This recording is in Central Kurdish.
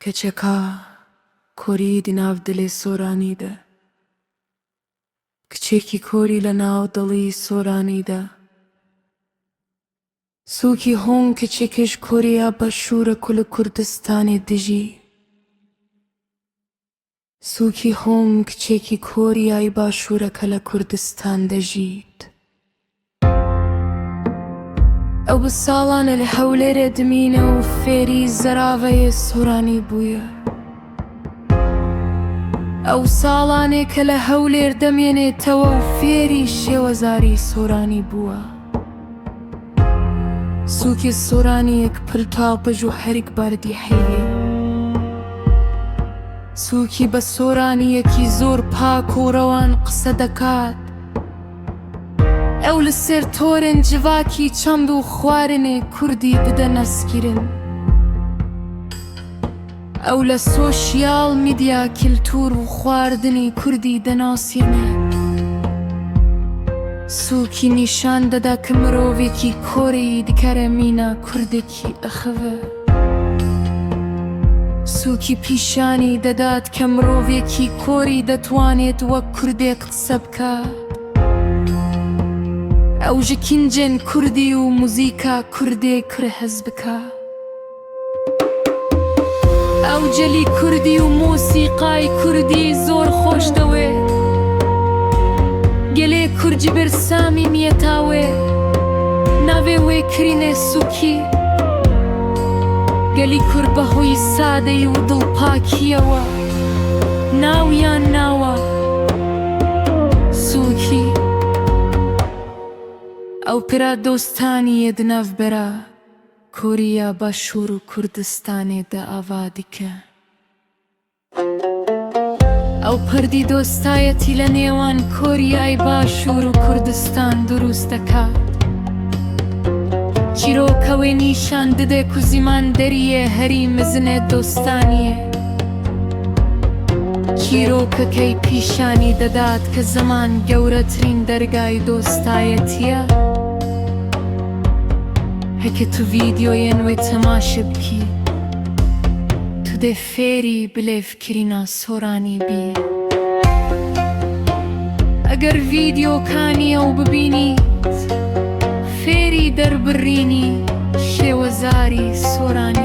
Keçeka korî di nav dilê Soranî de. کچێکی کۆری لە ناو دڵی سۆرانیدا. سوکی هۆنگ کچێکش کۆریا باشوورە کو لە کوردستانێ دژی. سوکی هۆنگ کچێکی کۆریای باشوورە کە لە کوردستان دەژیت. ئەو بە ساڵانە لە هەولێرێ دمینێ و فێری زەراڤەیێ سۆرانی بوویە. ئەو ساڵانێکە لە هەولێر دەمێنێتەوە و فێری شێوەزاری سۆرانی بووە. سوکی سۆرانییەک پرتاپژ و هەرکباردی هەیە. سوکی بە سۆرانییەکی زۆر پاک و ڕەوان قسە دەکات. ئەو لەسەر تۆرێن جڤاکی چەند و خوارنێ کوردی ددە ناسکرن. ئەو لە سۆشیال میدیا کلتور و خواردنی کوردی دەناسێنێت. سوکی نیشان دەدا کە مرۆڤێکی کۆرەیی دکارێ مینا کوردێکی ئەخڤێ. سوکی پیشانی دەدات کە مرۆڤێکی کۆری دەتوانێت وەک کوردێک قسە بکات. ئەو ژ کینجێن کوردی و موزیکا کوردێ کورە هەز بکا. ئەو جلی کوردی و مۆسیقای کوردی زۆر خۆش دەوێت. گەلێ کورد جبر سامیمیەتا وێ ناوێ وێ کرینێ سوکی. گەلی کورد بەهۆی سادەیی و دڵپاکییەوە ناویان ناوە سوکی. ئەو پرا دۆستانییە دناڤبەرا کۆریا باشوور و کوردستانێ دە ئاڤا دیکە. ئەو پردی دۆستایەتی لە نێوان کۆریای باشوور و کوردستان دروست دەکات. چیرۆکە وێ نیشان ددێ کو زیمان دەریێ هەری مزنێ دۆستانیێ. چیرۆکەکەی پیشانی دەدات کە زمان گەورەترین دەرگای دۆستایەتییە. هەکە تو ڤیدیۆیێن وێ تەماشە بکی تو دێ فێری بلێڤکرینا سۆرانی بی. ئەگەر ڤیدیۆکانی ئەو ببینیت فێری دەربڕینی شێوەزاری سۆرانی.